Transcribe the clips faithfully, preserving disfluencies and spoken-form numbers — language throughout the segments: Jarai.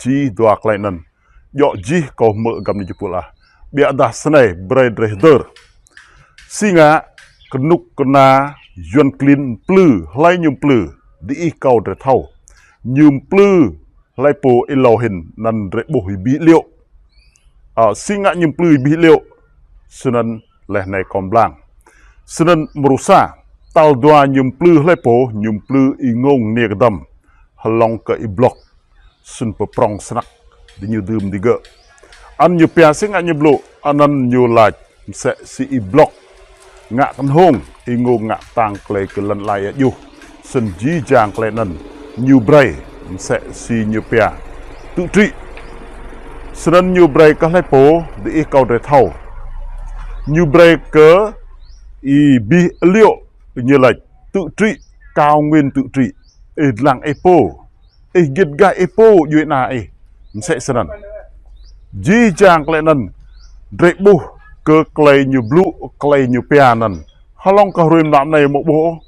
či dua klei anăn. Djŏ jih kâo hmư̆ găm ni jơpul ah. Biă dah snei brei drei hdơr. Si ngă kơnuk kơna Yuăn klin mplư, hlei ñu mplư, diih kâo drei thâo. Ñu mplư hlei pô êlâo hĭn anăn drei ƀuh ih bi liŏ. Ơ, si ngă ñu mplư ih bi liŏ, snăn leh anei kâo mblang. Snăn mrô sa, tal dua ñu mplư hlei pô, ñu mplư ih ngông niê kơdăm, hlŏng kơ ih blŏk. Snăn pơprŏng snăk, diñu dưm digơ̆. Anăn ñu pia si ngă ñu blŭ, anăn ñu lač, msĕ si ih blŏk. Ngă kơnhông, ih ngông ngă ktang klei kơ lăn ala ih djuh. Snăn jih jang klei anăn, ñu brei, msĕ si ñu pia. Tư̆ trĭ. Snăn ñu brei kơ hlei pô, diih kâo drei thâo. Ñu brei kơ ih bi liŏ, ñu lač, tư̆ trĭ, cao nguyên tư̆ trĭ. Ih dlăng ih pô. Ih gĭt gai ih pô, djuê ana ih. Msĕ snăn. Jih jang klei anăn, drei ƀuh kơ klei ñu blŭ, klei ñu pia anăn. Hlŏng kơ hruê mlam anei mâo ƀuh ôh.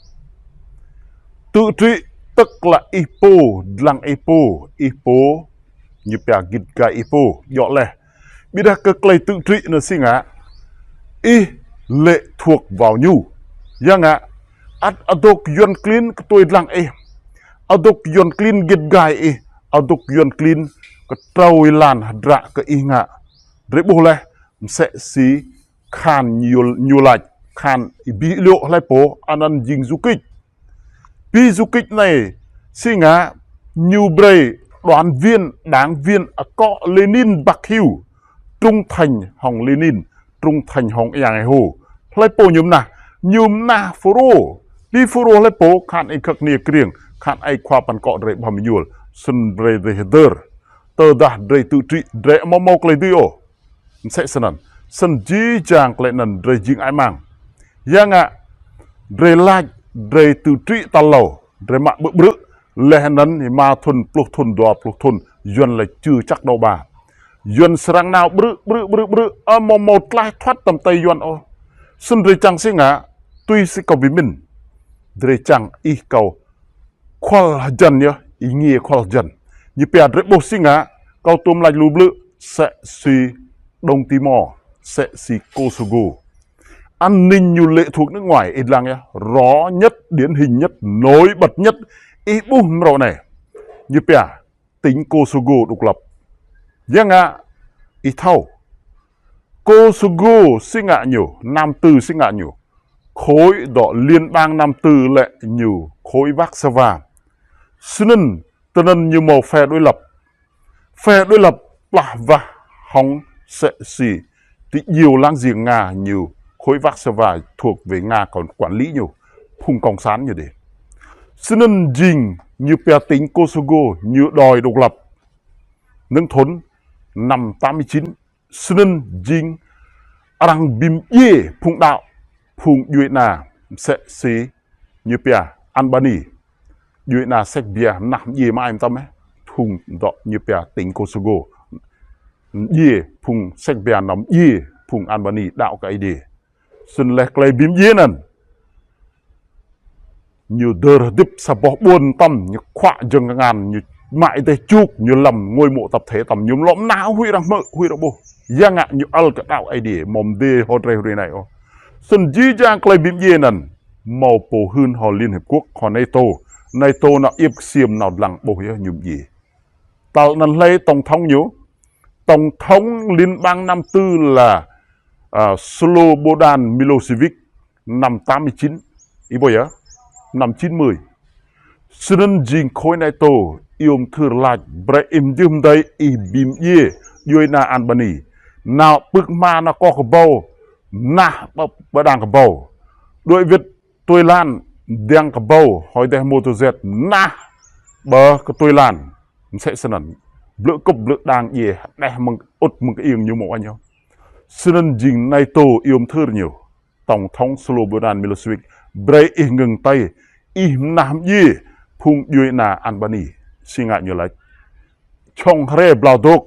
Tư̆ trĭ, tức là ih pô, dlăng ih pô, ih pô, ñu pia gĭt gai ih pô, djŏ leh. Ƀiădah kơ klei tư̆ trĭ anăn si ngă, ih lệ thuộc vào ñu. Ya ngă, ăt adôk Yuăn klin kơtuê dlăng ih. Adôk Yuăn klin gĭt gai ih. Adôk Yuăn klin kơtrâo êlan hdră kơ ih ngă. Drei ƀuh leh, msĕ si khan ñu, ñu lač, khan ih bi liŏ hlei pô, anăn jing du kích. Bi du kích anei, si ngă, ñu brei đoàn viên, đảng viên, akŏ Lênin Bắc Hiu, trung thành hŏng Lênin, trung thành hŏng Yang Êhô. Hlei pô ñu mnah, ñu mnah Fulro. Bi Fulro hlei pô, khan ih khăk niê kriêng, khan ih khua păn akŏ drei ƀhăm ñuôl, snăn brei drei hdơr. Tơdah drei tư̆ trĭ, drei amâo mâo klei dưi ôh. Msĕ snăn. Snăn jih jang klei anăn drei jing ai mang. Ya ngă, drei lač, drei tư̆ trĭ tal êlâo, drei mă ƀrư̆ ƀrư̆, leh anăn êma thŭn, pluh thŭn, dua pluh thŭn, Yuăn lĕ čư čăk đô ba. Yuăn srăng nao ƀrư̆, ƀrư̆, ƀrư̆, ƀrư̆, amâo mâo tlaih thuăt tăm tơi Yuăn ôh. Snăn drei čiăng si ngă, tui si kâo bi mĭn. Drei čiăng ih kâo Khuăl hjăn yơh, ih ngiê khuăl hjăn. Ñu pia drei ƀuh si ngă, kâo tuôm lač lu blư̆, msĕ si Đông Timor, msĕ si Kosovo. An ninh ñu lệ thuộc nước ngoài, ih dlăng yơh, rõ nhất, điển hình nhất, nổi bật nhất, ih ƀuh mrâo anei. Ñu pia, tỉnh Kosovo độc lập. Ya ngă, ih thâo. Kosovo si ngă ñu, Nam Tư si ngă ñu. Khối dŏ Liên bang Nam Tư lĕ ñu, khối Warsaw. Snăn, tơnăn ñu mâo phe đối lập. Phe đối lập plah wah hŏng msĕ si ti djiêu láng giềng Nga ñu, khối Warsaw thuộc về Nga còn quản lý ñu, phung cộng sản ñu dê. Snăn jing ñu pia tỉnh Kosovo ñu đòi độc lập. Nơ̆ng thŭn năm tám mươi chín, snăn jing arăng bi mdjiê phung đăo, phung djuê ana, msĕ si ñu pia Albani. Djuê ana Serbia mnah mdjiê mơai mtam ê, phung dŏ ñu pia tỉnh Kosovo. Mdjiê phung Serbia nao mdjiê phung Albani đăo kơ Aê Diê. Snăn leh klei bi mdjiê anăn. Ñu dơr hdĭp sa boh ƀuôn tăm, ñu khuă jơ̆ng kngan, ñu mă êdeh čuk, ñu lăm ngôi mộ tập thể tăm, ñu lŏm nao huĭ arăng hmư̆, huĭ arăng ƀuh. Ya ngă ñu ăl kơ đăo Aê Diê, mâo mdê hŏ drei hruê anei ôh. Snăn jih jang klei bi mdjiê anăn, mâo pô hưn hŏ Liên Hiệp Quốc, hŏ NATO. NATO nao iêp ksiêm nao dlăng ƀuh yơh ñu mdjiê. Tal anăn hlei tổng thống ñu, Tổng thống Liên bang Nam Tư là, à, Slobodan Milosevic năm tám mươi chín. Ih ƀuh yơh, năm chín mươi. Snăn jing khối NATO, iâu mthưr lač, brei ih mjưh mdei, ih bi mdjiê, djuê ana Albani. Nao pưk hma nao koh kơbâo, mnah ƀơ, ƀơ đang kơbâo. Đuĕ wĭt tui lan, mdiăng kơbâo, hŏng êdeh mô tô jet, mnah ƀơ kơ tui lan. Msĕ snăn. Blư̆ kŭp blư̆ đang djiê, đeh mơ̆ng ŭt mơ̆ng kơiêng ñu mâo añ ôh. Snăn jing NATO iâu mthưr ñu. Tổng thống Slobodan Milosevic, brei ih ngưng tay, ih mnah mdjiê, phung djuê ana Albani. Si ngă ñu lač. Čŏng hriê blao dôk.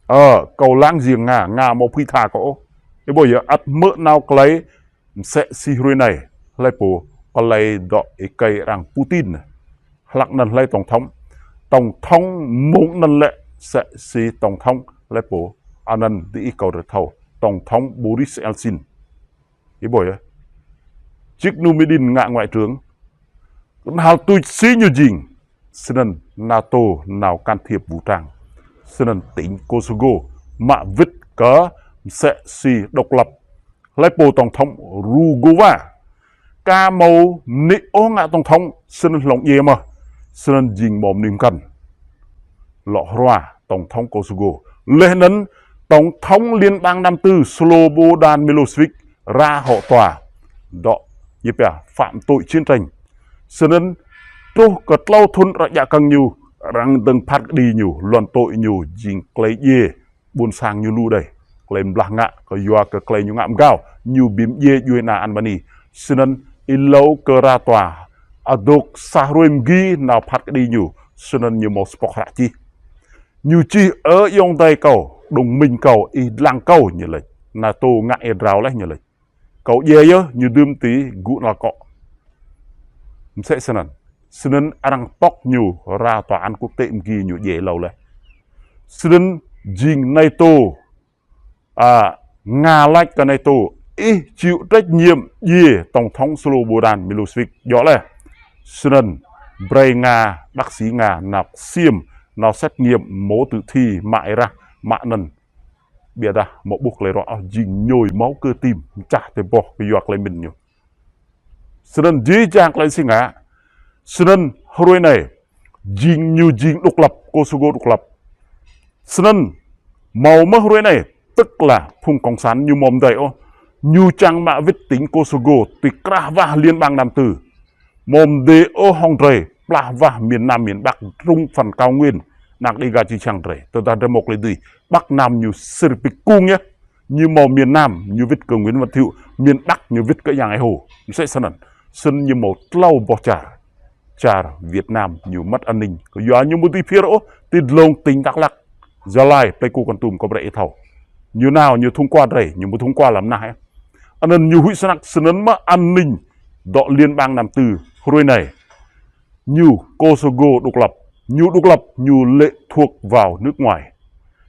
Ơ, kâo láng giềng Nga, Nga mâo phui tha kâo ôh. Ih ƀuh yơh ăt hmư̆ nao klei msĕ si hruê anei, hlei pô, klei dŏ êkei arăng Putin. Hlăk anăn hlei tổng thống. Tổng thống mơ̆ng anăn lĕ Msĕ si tổng thống hlơi pô, anăn diih kâo rơthâo, tổng thống Boris Yeltsin. Ih ƀuh yơh. Čik Nu Medin ngă ngoại trưởng. Kơnhal tuč si ñu jing. Snăn NATO nao can thiệp vũ trang. Snăn tỉnh Kosovo mă wĭt kơ msĕ si độc lập. Hlơi pô tổng thống Rugova. Ka mâo mơnĭ ôh ngă tổng thống, snăn hlŏng djiê mơh. Snăn jing mâo mơnĭ mkăn. Lŏ hrua tổng thống Kosovo. Leh anăn tổng thống Liên bang Nam Tư Slobodan Milosevic ra hŏ tòa. Dŏ ñu pia phạm tội chiến tranh. Snăn truh kơ tlâo thŭn arăng djă kơ̆ng ñu, arăng dơ̆ng phat kơđi ñu, luăn tui ñu jing klei djiê ƀuôn sang ñu lu đei. Klei blah ngă, kơ yua kơ klei ñu ngă mgao, ñu bi mdjiê djuê ana Albania. Snăn êlâo kơ ra tòa, adôk sa hruê mgi nao phat kơđi ñu, snăn ñu mâo sa boh hră čih. Ñu čih ơ ayŏng adơi kâo, đồng minh kâo, ih dlăng kâo ñu lač. NATO ngă ia drao leh ñu lač. Kâo djiê yơh, ñu dưm ti gŭ năl kŏ. Msĕ snăn. Snăn arăng pŏk ñu ra tòa án quốc tế mgi ñu djiê êlâo leh. Snăn jing NATO, a, Nga lač kơ NATO, ih chịu trách nhiệm djiê tổng thống Slobodan Milosevic djŏ leh. Snăn brei Nga, bác sĩ Nga nao ksiêm, nao xét nghiệm mô tử thi mă êrah, mă anăn. Ƀiădah mâo ƀuh klei ruă ôh, jing nhồi máu cơ tim, mčah tơlơi boh kơ yua klei mĭn ñu. Snăn jih jang klei si ngă. Snăn hruê anei, jing ñu jing độc lập, Kosovo độc lập. Snăn mâo mơh hruê anei, tức là phung cộng sản ñu mâo mdei ôh. Ñu čang mă wĭt tỉnh Kosovo, tui krah wah Liên bang Nam Tư. Mâo mdei ôh hŏng drei, plah wah miền Nam, miền Bắc, trung phần cao nguyên, anak Đêga čư̆ čhiăng drei. Tơdah drei mâo klei dưi, Bắc Nam ñu sir pik kung yơh. Ñu mâo miền Nam, ñu wĭt kơ Nguyễn Văn Thiệu, miền Bắc ñu wĭt kơ Yang Êhô. Msĕ snăn. Snăn ñu mâo tlâo boh čar. Čar Việt Nam ñu mất an ninh. Kơ yua ñu ƀu dưi phiơr ôh, ti dlông tỉnh Dak Lak, Gia Lai, Pleiku, Kon Tum, kâo brei ih thâo. Ñu nao, ñu thông qua drei, ñu ƀu thông qua lăm nah yơh. Anăn ñu huĭ snăk snăn mă an ninh dŏ Liên bang Nam Tư hruê anei. Ñu Kosovo độc lập, ñu độc lập, ñu lệ thuộc vào nước ngoài.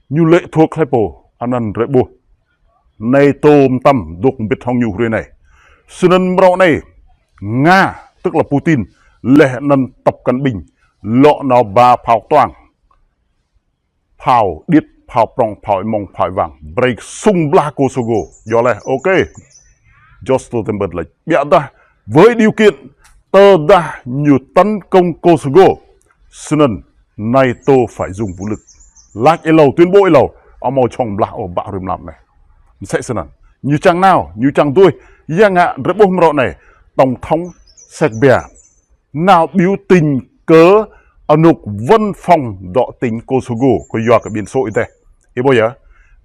Ñu lệ thuộc hlơi pô, anăn drei ƀuh. NATO mtam dôk mbĭt hŏng ñu hruê anei. Snăn mrâo anei, Nga, tức là Putin, leh anăn Tập Cận Bình, lŏ nao ba phao tuang. Phao điêt, phao prŏng, phao êmông, phao êwang. Brei sung blah Kosovo. Djŏ leh, ok. Jens Stoltenberg lač. Ƀiădah, với điều kiện, tơdah ñu tấn công Kosovo, snăn NATO phải dùng vũ lực. Lač êlâo, tuyên bố êlâo, amâo čŏng blah ôh ƀă hruê mlam anei. Msĕ snăn. Ñu čang nao, ñu čang duih, ya ngă drei ƀuh mrâo anei, tổng thống Serbia nao biểu tình kơ anôk văn phòng dŏ tỉnh Kosovo, kơ yua kơ biển số ih deh. Ih ƀuh yơh.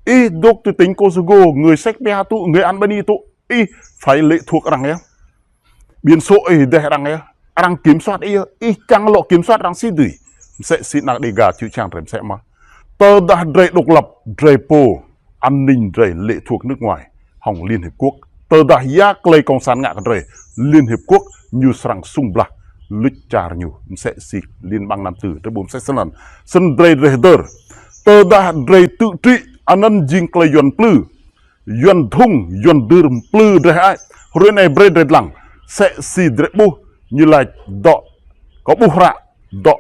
Ih dôk ti tỉnh Kosovo, người Serbia tŭ, người Albania tŭ, ih phải lệ thuộc arăng yơh. Biển số ih deh arăng yơh. Arăng kiểm soát ih yơh. Ih čang lŏ kiểm soát arăng si dưi. Msĕ si anak Đêga čư̆ čhiăng drei msĕ mơh. Tơdah drei độc lập, drei pô an ninh drei lệ thuộc nước ngoài, hŏng Liên Hiệp Quốc. Tơdah ya klei cộng sản ngă kơ drei, Liên Hiệp Quốc ñu srăng sung blah, luč čar ñu, msĕ si Liên bang Nam Tư, drei ƀuh msĕ snăn. Snăn drei, drei hdơr. Tơdah drei tự trị, anăn jing klei Yuăn plư, Yuăn dhŭng, Yuăn dưr plư drei ai. Hruê anei brei drei dlăng. Msĕ si drei ƀuh, ñu lač dŏ, kâo ƀuh hră, dŏ,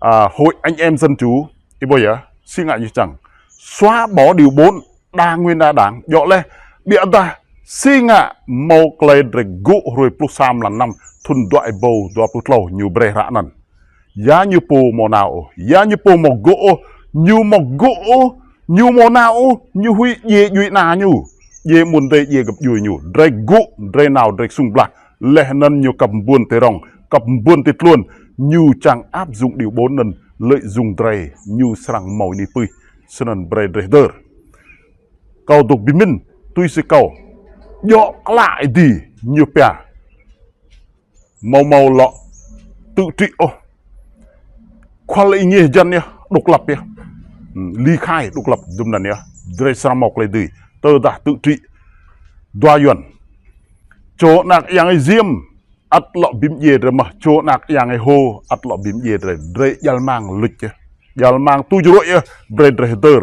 a, Hội Anh Em Dân Chủ, ih ƀuh yơh, si ngă ñu čang. Xóa bỏ điều bốn, đa nguyên đa đảng, djŏ leh, ƀiădah, si ngă mâo klei drei gŭ hruê pluh sa mlan năm, thŭn dua êbâo dua pluh tlâo ñu brei hră anăn. Ya ñu pô mâo nao ôh, ya ñu pô mâo gŭ ôh, ñu mâo gŭ ôh, ñu mâo nao ôh, ñu huĭ djiê djuê ana ñu. Djiê amuôn adei, djiê găp djuê ñu. Drei gŭ, drei nao, drei sung blah. Leh anăn ñu kăp mbuôn ti rŏng, kăp mbuôn ti tluôn. Ñu čang áp dụng điều bốn anăn, lợi dụng drei, ñu srăng mâo anih pưih. Snăn brei drei hdơr. Kâo dôk bi mĭn, tui si kâo. Djŏ klă ih dih, ñu pia. Mâo mâo lŏ tự trị ôh. Khual ih ngeh jăn yơh, độc lập yơh. Hmm, ly khai độc lập dŭm anăn yơh. Drei srăng mâo klei dưi. Tơdah tự trị. Dua Yuăn. Čô anak Yang Êhô, ăt lŏ bi mdjiê drei mơh. Čô anak Yang Êhô, ăt lŏ bi mdjiê drei. Drei djăl mang luč yơh. Djăl mang tui jrô̆ yơh, brơi drơi hơdơr.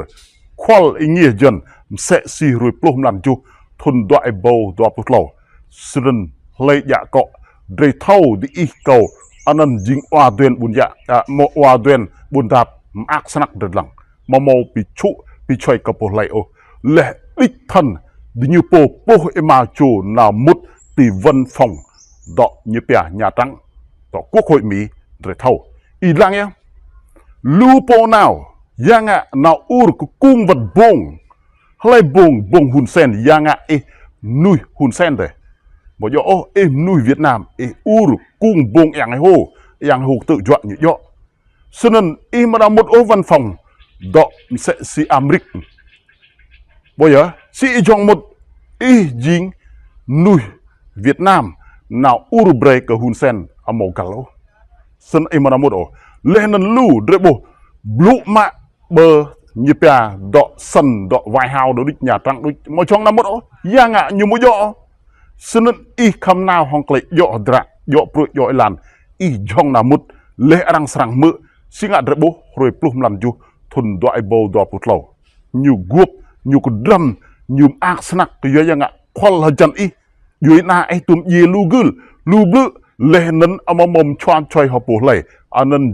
Khul ih ngiah jăn, msĕ si hruê pluh mlan juh, thun dua êbâo dua pluh tlâo. Snăn hlei djă kŏ, drơi thâo diih kâo, anăn jing wa duen ƀun yă, a, mâo wa duen ƀun dap, mơak snăk drơi lăng. Mâo mâo pi čhŭ, pi čhuai kơ pô hlei ôh. Leh đĭč thăn, diñu pô pôh êma čô nao mŭt ti văn phòng dŏ ñu pia Nhà Trắng, dŏ Quốc hội Mỹ, drơi thâo. Ih lăng yơh. Lu pô nao, ya ngă nao ur kơ kung wăt bông. Hlei bông, bông Hun Sen, ya ngă ih mnuih Hun Sen dih. Mâo djŏ ôh, ih mnuih Việt Nam, ih ur kung bông yang hô, yang hô ktư̆ juă ñu djŏ. Snăn ih mơ̆ nao mŭt ôh văn phòng dŏ msĕ si Amrik. Ƀuh yơh, si ih jhŏng mŭt, ih jing mnuih Việt Nam, nao ur brơi kơ Hun Sen amâo găl ôh. Snăn ih mơ̆ nao mŭt ôh. Leh anăn lu drơi ƀuh, blŭ mă ƀơ ñu pia dŏ sân, dŏ White House, dŏ đĭč Nhà Trắng đuč, mâo jhŏng nao mŭt ôh. Ya ngă ñu mâo djŏ ôh. Snăn ih khăm nao hŏng klei djŏ hdră, djŏ pruih, djŏ êlan, ih jhŏng nao mŭt, leh arăng srăng hmư̆, si ngă drơi ƀuh, hruê pluh mlan juh, thun dua êbâo dua pluh tlâo. Ñu guôp, ñu kdrăm, ñu mơak snăk, kơ yua ya ngă khul hơjăn ih, djuê ana ih tuôm djiê lu gưl, lu blư̆, leh anăn amâo mâo mčhuam čhuai hŏ pô hlei. Anăn